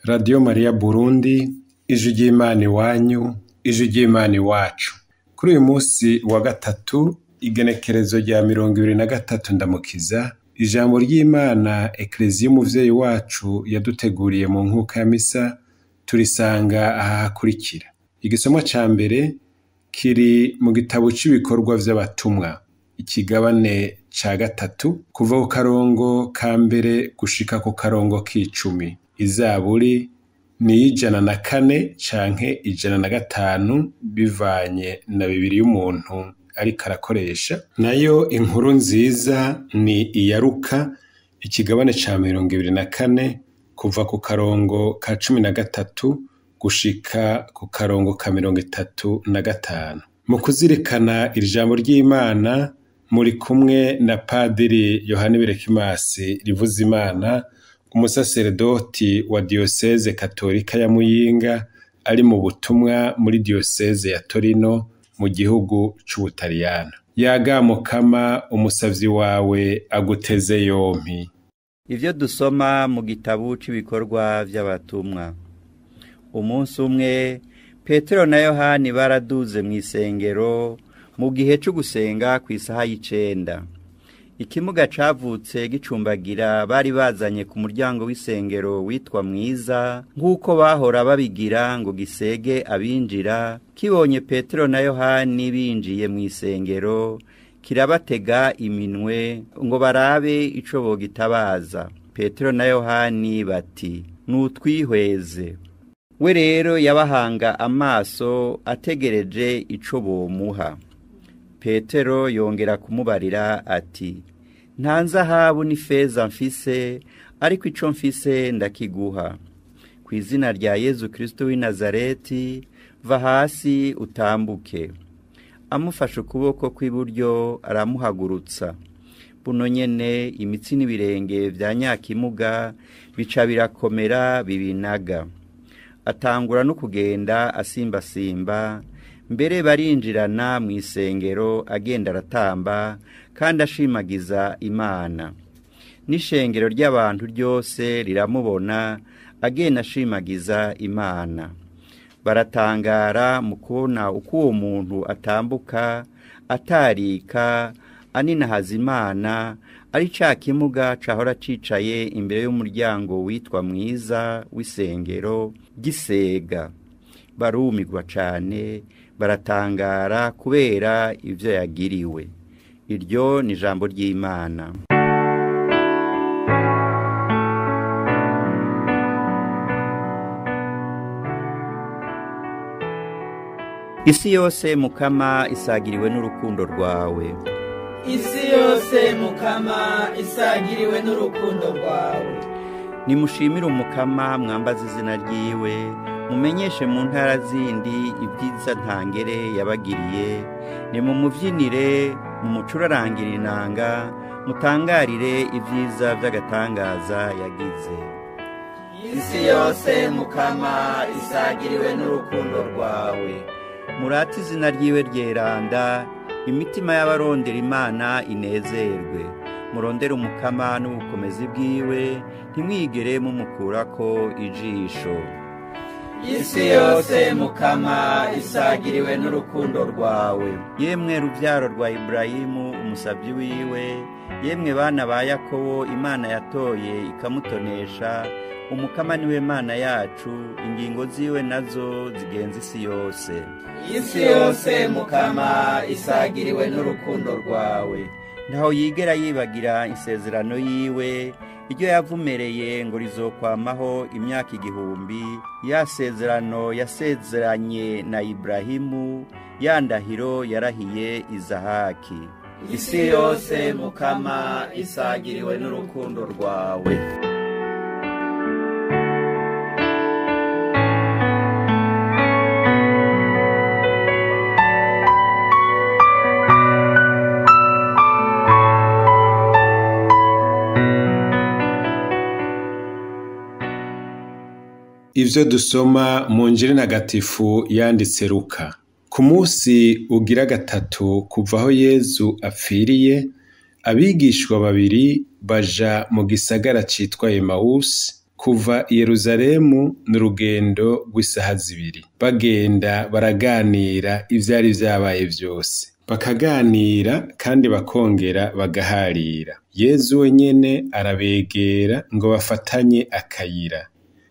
Radiyo Mariya Burundi, ijwi ry'Imana iwanyu, ijwi ry'Imana iwacu. Kuri uyu munsi wa gatatu, igenekerezo rya 23 Ndamukiza, ijambo ry'Imana Ekleziya umuvyeyi wacu yaduteguriye mu nkuka ya misa, turisanga aha hakurikira. Igisomwa ca mbere kiri mu gitabo c'ibikorwa vy'abatumwa, ikigabane ca gatatu, kuva ku karongo ka mbere gushika ku karongo k'icumi. Izaburi ni iy'ijana na 4 canke 105 bivanye na bibiri y'umuntu ariko arakoresha. Nayo inkuru nziza ni iya Luka, ikigabane ca 24, kuva ku karongo ka 13 gushika ku karongo ka 35. Mu kuzirikana iri jambo ry'Imana muri kumwe na Padiri Yohani Berekimasi Rivuzimana, umusaseredoti wa diyoseze katolika ya Muyinga, ari mu butumwa muri diyoseze ya Torino mu gihugu c'Ubutaliyano. Yaga Mukama, umusavyi wawe aguteze yompi. Ivyo dusoma mu gitabo c'ibikorwa vy'abatumwa. Umunsi umwe Petero na Yohani baraduze mw'isengero mu gihe co gusenga kw'isaha y'icenda. Ikimuga cavutse gicumbagira bari bazanye ku muryango w'isengero witwa Mwiza, nk'uko bahora babigira ngo gisege abinjira. Kibonye Petero na Yohani binjiye mw'isengero, kirabatega iminwe ngo barabe ico bogitabaza. Petero na Yohani bati: "Nutwihweze." We rero yabahanga amaso ategereje ico bomuha. Petero yongera kumubarira ati: "Nta nzahabu n'ifeza mfise, ariko ico mfise ndakiguha. Ku izina rya Yezu Kristo w'i Nazareti, va hasi utambuke." Amufashe ukuboko kw'iburyo aramuhagurutsa. Buno nyene imitsi n'ibirenge vya nyakimuga bica birakomera bibinaga. Atangura no kugenda asimbasimba, mbere barinjirana mw'isengero agenda aratamba kandi ashimagiza Imana. N'ishengero ry'abantu ryose riramubona agenda ashimagiza Imana. Baratangara mu kubona uko uwo muntu atambuka atarika aninahaza Imana, ari ca kimuga cahora cicaye imbere y'umuryango witwa Mwiza w'isengero gisega. Barumirwa cane, baratangara kubera ivyo yagiriwe. Iryo ni ijambo ry'Imana. Isi yose Mukama isagiriwe n'urukundo rwawe. Isi yose Mukama isagiriwe n'urukundo rwawe. Nimushimire Umukama mwambaze izina ryiwe, mumenyeshe mu ntara zindi ibyiza ntangere yabagiriye. Nimumuvyinire, mumucurarangire inanga, mutangarire ibyiza vy'agatangaza yagize. Isi yose Mukama isagiriwe n'urukundo rwawe. Murate izina ryiwe ryeranda, imitima y'abarondera Imana inezerwe. Murondere Umukama n'ubukomezi bwiwe, ntimwigere mumukurako ijisho. Isi yose Mukama isagiriwe n'urukundo rwawe. Yemwe ruvyaro rwa Ibrahimu umusavyi wiwe, yemwe bana ba Yakobo Imana yatoye ikamutonesha, Umukama niwe Mana yacu, ingingo ziwe nazo zigenza isi yose. Isi yose Mukama isagiriwe n'urukundo rwawe. Ntaho yigera yibagira isezerano yiwe, iryo yavumereye ngo rizokwamaho imyaka 1000, ya sezerano yasezeranye na Ibrahimu, ya ndahiro yarahiye Izahaki. Isi yose Mukama isagiriwe n'urukundo rwawe. Ivyo dusoma mu Njiri ntagatifu yanditse Luka. Ku munsi ugira gatatu kuva aho Yezu apfiriye, abigishwa babiri baja mu gisagara citwa Emawusi, Kuva i Yeruzalemu ni urugendo rw'isaha 2. Bagenda baraganira ivyari vyabaye vyose. Bakaganira kandi bakongera bagaharira. Yezu wenyene arabegera ngo bafatanye akayira.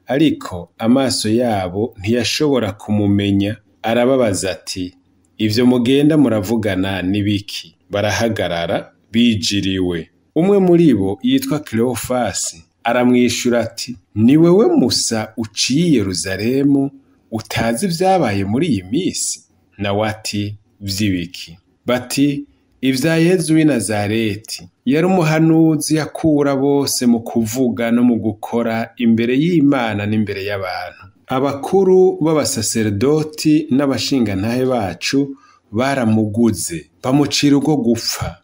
Ariko amaso yabo ntiyashobora kumumenya, arababaza ati: Ivyo mugenda muravugana ni biki? Barahagarara bijiriwe. Umwe muri bo yitwa Cleofasi aramwishura ati: Ni wewe Musa uciye i Yeruzalemu utazi ivyabaye muri iyi misi? Nawe ati: Vy'ibiki? Bati: Ivya Yezu w'i Nazareti. Yari umuhanuzi yakura bose mu kuvuga no mu gukora imbere y'Imana n'imbere y'abantu. Abakuru b'abasaserdoti n'abashingantahe bacu baramuguze, bamucira urwo gupfa,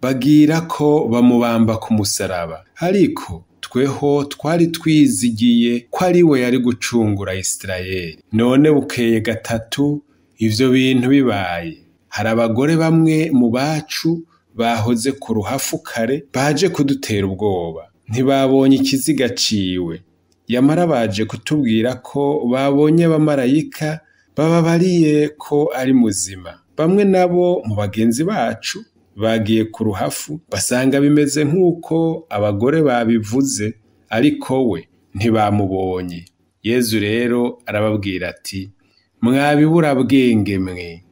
bagira ko bamubamba ku musaraba. Ariko tweho twari twizigiye ko ari we yari gucungura Isirayeli. None bukeye gatatu ivyo bintu bibaye, hari abagore bamwe mu bacu bahoze ku ruhafu kare baje kudutera ubwoba. Ntibabonye ikiziga ciwe, yamara baje kutubwira ko babonye abamarayika bababariye ko ari muzima. Bamwe nabo mu bagenzi bacu bagiye ku ruhafu basanga bimeze nk'uko abagore babivuze, ariko we ntibamubonye. Yezu rero arababwira ati: Mwabiburabwenge mwe,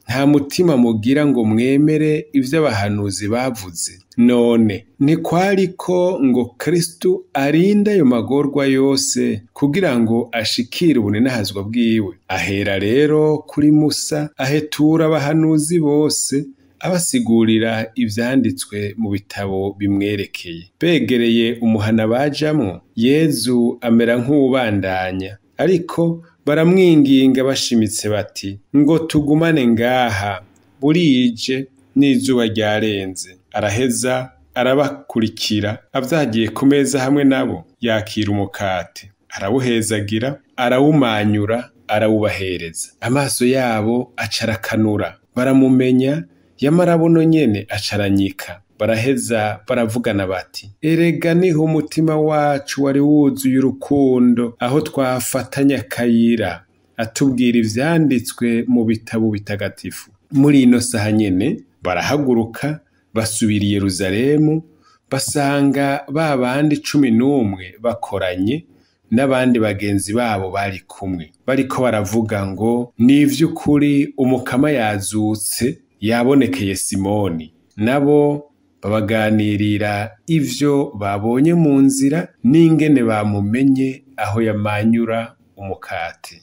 nta mutima mugira ngo mwemere ivyo abahanuzi bavuze. None ntikwariko ngo Kristu arinde ayo magorwa yose kugira ngo ashikire ubuninahazwa bwiwe? Ahera rero kuri Musa ahetura abahanuzi bose, abasigurira ivyanditswe mu bitabo bimwerekeye. Begereye umuhana bajamwo, Yezu amera nk'uwubandanya, ariko baramwinginga bashimitse bati: Ngo tugumane ngaha, burije n'izuba ryarenze. Araheza arabakurikira, avyagiye ku meza hamwe nabo, yakira umukate, arawuhezagira, arawumanyura, arawubahereza. Amaso yabo acarakanura, baramumenya, yamara buno nyene acaranyika. Baraheza baravugana bati: Erega niho umutima wacu wari wuzuye urukundo, aho twafatanya akayira, atubwira ivyanditswe mu bitabo bitagatifu. Muri ino saha nyene barahaguruka basubira i Yeruzalemu, basanga ba bandi 11 bakoranye n'abandi bagenzi babo bari kumwe, bariko baravuga ngo: Ni ivy'ukuri Umukama yazutse, yabonekeye Simoni. Nabo babaganirira ivyo babonye mu nzira n'ingene bamumenye aho yamanyura umukate.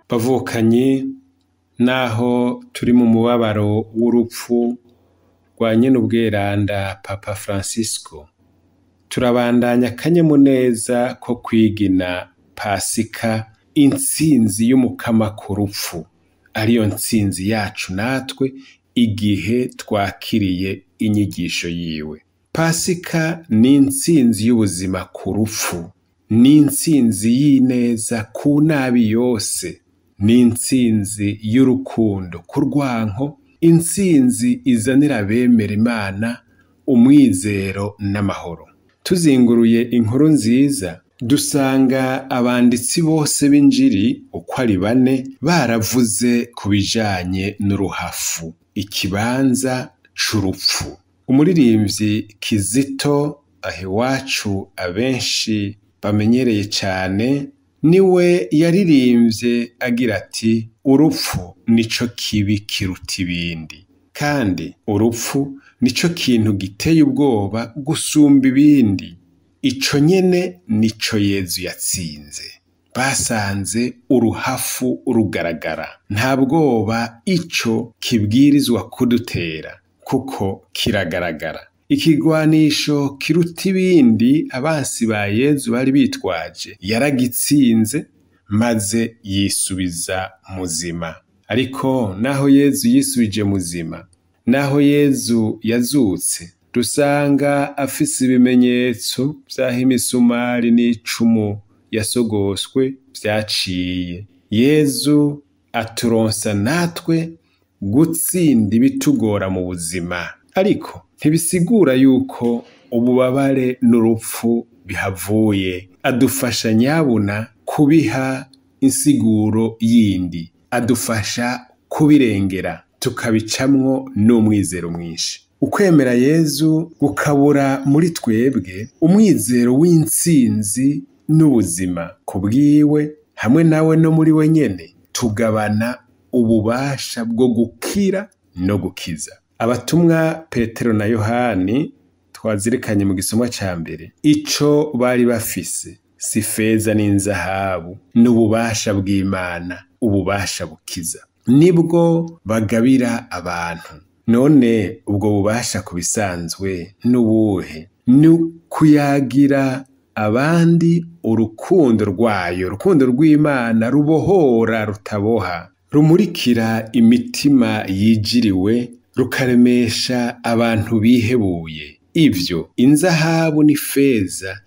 Bavukanye, naho turi mu mubabaro w'urupfu rwa nyenubweranda Papa Francisco, turabandanya akanyamuneza ko kwigina Pasika, intsinzi y'Umukama ku rupfu, ariyo ntsinzi yacu natwe igihe twakiriye inyigisho yiwe. Pasika ni intsinzi y'ubuzima ku rupfu, ni intsinzi y'ineza ku nabi yose, ni intsinzi y'urukundo ku rwanko, intsinzi izanira abemera Imana umwizero n'amahoro. Tuzinguruye inkuru nziza, dusanga abanditsi bose b'Injiri uko ari bane baravuze ku bijanye n'uruhafu, ikibanza c'urupfu. Umuririmbyi Kizito, aho iwacu abenshi bamenyereye cane, niwe yaririmbye agira ati: Urupfu nico kibi kiruta ibindi, kandi urupfu nico kintu giteye ubwoba gusumba ibindi. Ico nyene nico Yezu yatsinze. Basanze uruhafu rugaragara, nta bwoba ico kibwirizwa kudutera kuko kiragaragara. Ikigwanisho kiruta ibindi abansi ba Yezu bari bitwaje yaragitsinze, maze yisubiza muzima. Ariko naho Yezu yisubije muzima, naho Yezu yazutse, dusanga afise ibimenyetso vy'aho imisumari n'icumu yasogoswe vyaciye. Yezu aturonsa natwe gutsinda ibitugora mu buzima, ariko ntibisigura yuko ububabare n'urupfu bihavuye. Adufasha nyabuna kubiha insiguro yindi, adufasha kubirengera tukabicamwo n'umwizero mwinshi. Ukwemera Yezu gukabura muri twebwe umwizero w'intsinzi n'ubuzima. Kubwiwe hamwe nawe no muri we nyene tugabana ububasha bwo gukira no gukiza. Abatumwa Petero na Yohani twazirikanye mu gisomwa ca mbere, ico bari bafise si feza n'inzahabu, n'ububasha bw'Imana, ububasha bukiza, nibwo bagabira abantu. None ubwo bubasha ku bisanzwe n'ubuhe? Ni kuyagira abandi urukundo rwayo, urukundo rw'Imana rubohora rutaboha, rumurikira imitima yijiriwe, rukaremesha abantu bihebuye. Ivyo inzahabu n'ifeza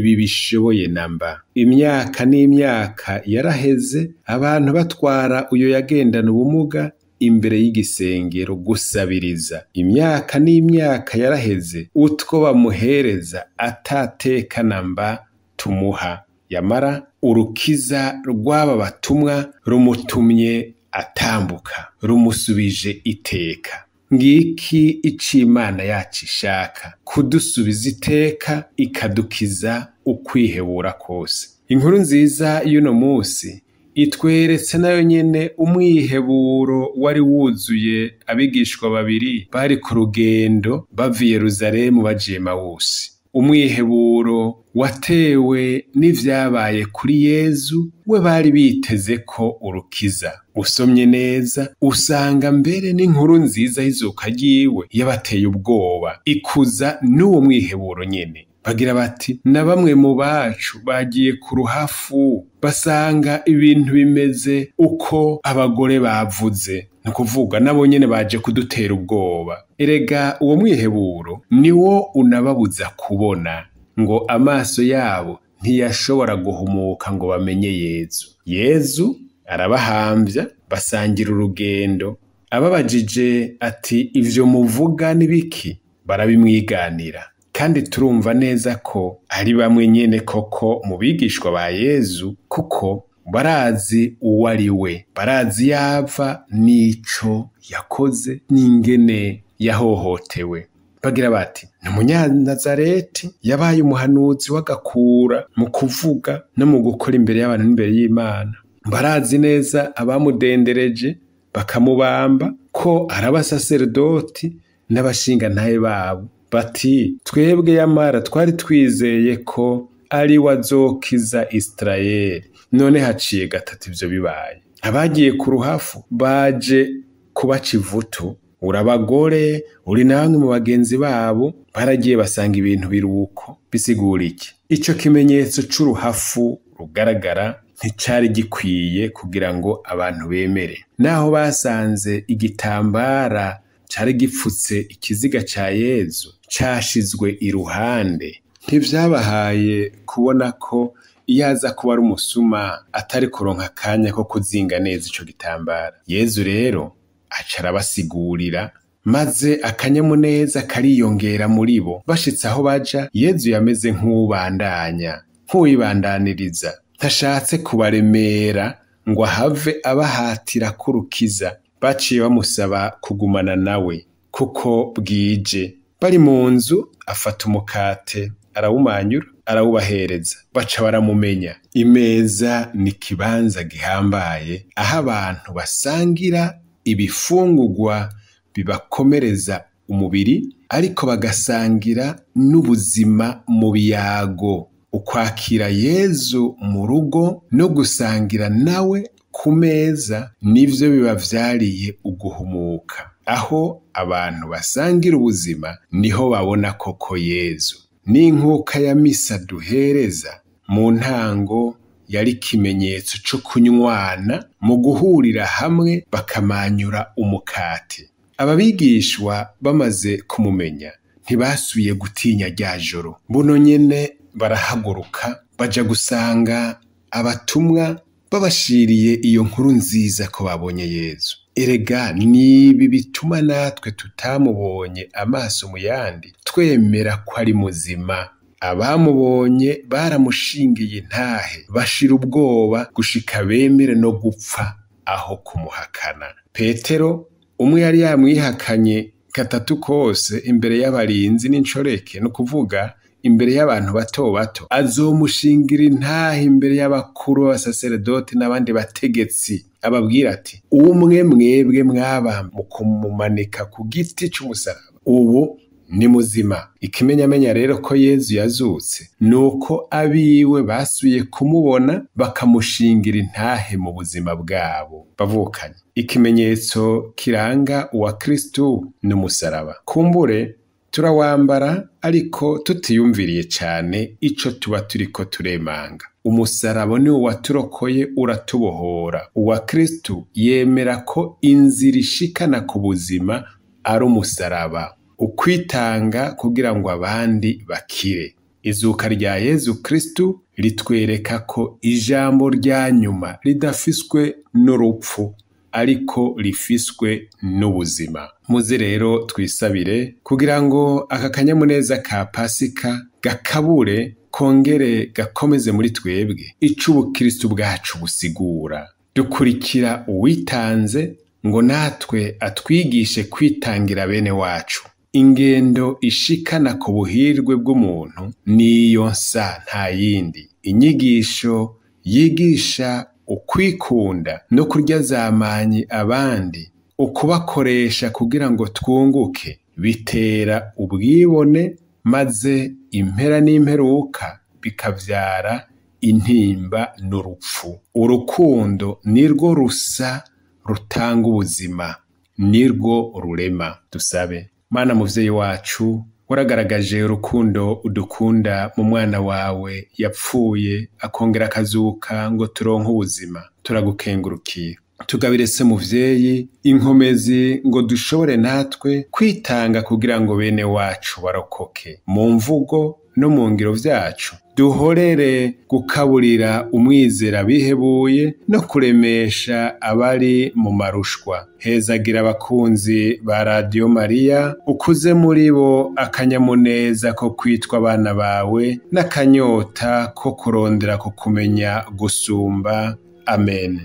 ntibibishoboye namba. Imyaka n'imyaka yaraheze abantu batwara uyo yagendana ubumuga imbere y'igisengero gusabiriza. Imyaka n'imyaka yaraheze utwo bamuhereza atateka namba tumuha. Yamara urukiza rw'aba batumwa rumutumye atambuka, rumusubije iteka. Ngiki ico Imana yacu ishaka, kudusubiza iteka ikadukiza ukwihebura kose. Inkuru nziza y'uno musi itweretse nayo nyene umwiheburo wari wuzuye abigishwa babiri bari ku rugendo bava i Yeruzalemu baja Emawusi. Umwiheburo watewe n'ivyabaye kuri Yezu, we bari biteze ko urukiza. Usomye neza usanga mbere n'inkuru nziza y'izuka ryiwe yabateye ubwoba, ikuza n'uwo mwiheburo nyene. Bagira bati, na bamwe mu bacu bagiye ku ruhafu basanga ibintu bimeze uko abagore bavuze, ni ukuvuga nabo nyene baje kudutera ubwoba. Erega uwo mwiheburo niwo unababuza kubona, ngo amaso yabo ntiyashobora guhumuka ngo bamenye Yezu. Yezu arabahambya, basangira urugendo. Ababajije ati, ivyo muvuga ni biki? Barabimwiganira. Kandi turumva neza ko ari bamwe nyene koko mu bigishwa ba Yezu, kuko barazi uwo ari we, barazi yava n'ico yakoze n'ingene yahohotewe. Bagira bati, ni umunyanazareti yabaye umuhanuzi w'agakura mu kuvuga no mu gukora imbere y'abantu n'imbere y'Imana. Barazi neza abamudendereje bakamubamba ko ari abasaserdoti n'abashingantahe babo. Bati, twebwe yamara twari twizeye ko ari we azokiza Isirayeli, none haciye gatatu ivyo bibaye. Abagiye ku ruhafu baje kubaca ivutu, uri abagore, uri na bamwe mu bagenzi babo, baragiye basanga ibintu biruko. Bisigura iki? Ico kimenyetso c'uruhafu rugaragara nticari gikwiye kugira ngo abantu bemere. Naho basanze igitambara cari gipfutse ikiziga ca Yezu cashizwe iruhande, ntivyabahaye kubona ko iyo aza kuba ari umusuma atari kuronka akanya ko kuzinga neza ico gitambara. Yezu rero aca arabasigurira, maze akanyamuneza kariyongera muri bo. Bashitse aho baja, Yezu yameze nk'uwubandanya, nk'uwibandaniriza, ntashatse kubaremera ngo ahave abahatira kurukiza. Baciye bamusaba kugumana nawe kuko bwije. Bari mu nzu afata umukate arawumanyura arawubahereza, baca baramumenya. Imeza ni ikibanza gihambaye aho abantu basangira ibifungurwa bibakomereza umubiri, ariko bagasangira n'ubuzima mu biyago. Ukwakira Yezu mu rugo no gusangira nawe ku meza nivyo bibavyariye uguhumuka. Aho abantu basangira ubuzima niho babona koko Yezu. N'inkuka ya misa duhereza mu ntango yari ikimenyetso co kunywana mu guhurira hamwe bakamanyura umukate. Aba bigishwa bamaze kumumenya ntibasubiye gutinya rya joro. Buno nyene barahaguruka baja gusanga abatumwa babashiriye iyo nkuru nziza ko babonye Yezu. Erega nibi bituma natwe tutamubonye amaso mu yandi twemera ko ari muzima. Abamubonye baramushingiye intahe bashira ubwoba gushika bemere no gupfa aho kumuhakana. Petero umwe yari yamwihakanye gatatu kose imbere y'abarinzi n'inshoreke, no kuvuga imbere y'abantu bato bato, azomushingira intahe imbere y'abakuru b'abasaseredoti n'abandi bategetsi, ababwira ati: umwe mwebwe mwaba mu kumumanika ku giti c'umusaraba, ubu ni muzima. Ikimenyamenya rero ko Yezu yazutse nuko abiwe basubiye kumubona bakamushingira intahe mu buzima bwabo. Bavukanye, ikimenyetso kiranga uwa Kristu ni umusaraba. Kumbure turawambara ariko tutiyumviriye cane ico tuba turiko turemanga. Umusaraba ni waturokoye uratubohora. Uwa Kristu yemera ko inzira ishikana ku buzima ari umusaraba, ukwitanga kugira ngo abandi bakire. Izuka rya Yezu Kristu ritwereka ko ijambo rya nyuma ridafiswe n'urupfu ariko rifiswe n'ubuzima. Muze rero twisabire kugira ngo aka kanyamuneza ka Pasika gakabure kongere gakomeze muri twebwe ico ubukristu bwacu busigura. Dukurikira uwitanze ngo natwe atwigishe kwitangira bene wacu. Ingendo ishikana ku buhirwe bw'umuntu niyo nsa nta yindi. Inyigisho yigisha ukwikunda no kurya zamanyi abandi, ukubakoresha kugira ngo twunguke, bitera ubwibone maze impera n'imperuka bikavyara intimba n'urupfu. Urukundo nirwo rusa rutanga ubuzima, nirwo rurema. Dusabe. Mana muvyeyi wacu, waragaragaje urukundo udukunda mu mwana wawe yapfuye akongera akazuka ngo turonke ubuzima. Turagukengurukiye. Tugabire se muvyeyi inkomezi ngo dushobore natwe kwitanga kugira ngo bene wacu barokoke. Mu mvugo no mu ngiro vyacu duhorere gukaburira umwizera bihebuye no kuremesha abari mu marushwa. Hezagira abakunzi ba Radiyo Mariya, ukuze muri bo akanyamuneza ko kwitwa abana bawe n'akanyota ko kurondera kukumenya gusumba. Amen.